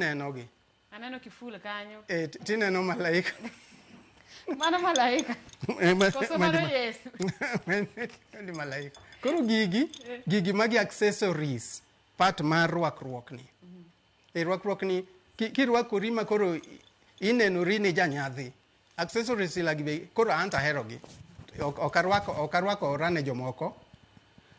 Nenogi. Aneno kiful kanyo. E, tineno malaika. Mano malaika. Koso mano Yesu. Ni malaika. Koro gigi, gigi magi accessories, part mar rwakruok ni. E rwakruok ni, kirwakori ma koro inenori ni janyadhi. Accessories ila gi be koro an to aherogi. Ok arwako ok arwako ora ne jomoko.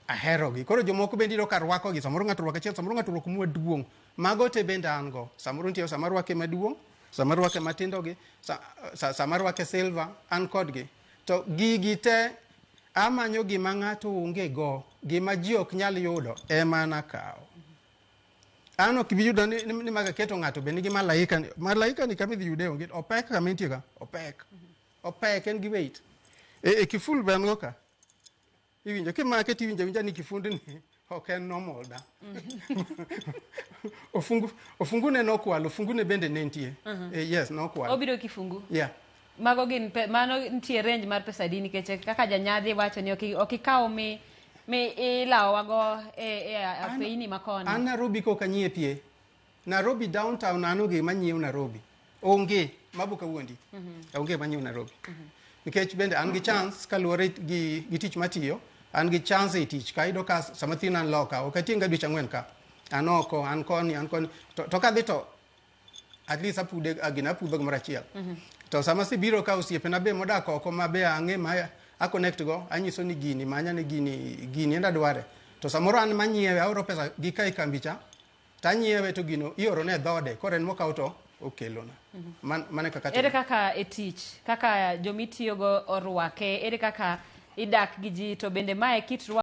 Aherogi. Koro jomoko bende iyudo ka rwakogi. Samoro ng'ato orwako achiel, samoro ng'ato orwako maduong'. Mago te bende an go. Samoro nitie sama arwake maduong', sama arwake matindo gi, sa, sa, sama arwake silver, an kodgi. To gigi te amanyo gima ng'ato onge go, gima ji ok nyal yudo ema an akawo. An ok bi yudo ni, ni, ni maga keto ng'ato be nigi malaika ni. Malaika ni kama idhi yude onge. Opek kama entie ka. Opek. Opek en gi weight. E kiful be an go ka. Iwinjo kimake tiwinjo awinja ni kifundni ok en normal da. Ofungu ofungu ne nokwal, ofungu ne bende ne nitie. Yes, nokwal. Obiro kifungu. Yeah. Mago gin pe, mano nitie range mar pesa adi nikech kaka janyadhi wacho ni ok ok ikaw mi mi ilawowago e apeini makoni. An Nairobi koka anyiepie. Nairobi downtown an onge gima nyiew Nairobi. Onge, mabo kawuondi. Onge gima nyiew Nairobi. Nikech bende an gi chance kaluwore gi, gi tich matiyo, an gi chance e tich ka iyudo ka sama thin an loka, ok ating'ga dweche ang'wen ka. An oko, an koni, an koni. To kadhi to at least apude gina apudho gimoro achiel. To sama asebiro ka osiepena be modak oko ma be ang'e ma a connect go, anyiso ni gini manya ni gini gini enda dware. To samoro an manyiewe aoro pesa gi ka e kambi cha, tanyiewe to gino iorone e dhode, koro en mokawo to okelona. Mano e kaka Ere atimo. kaka e tich, kaka jomitiyogo orwake, ere kaka idak gi ji, to bende mae kit rwak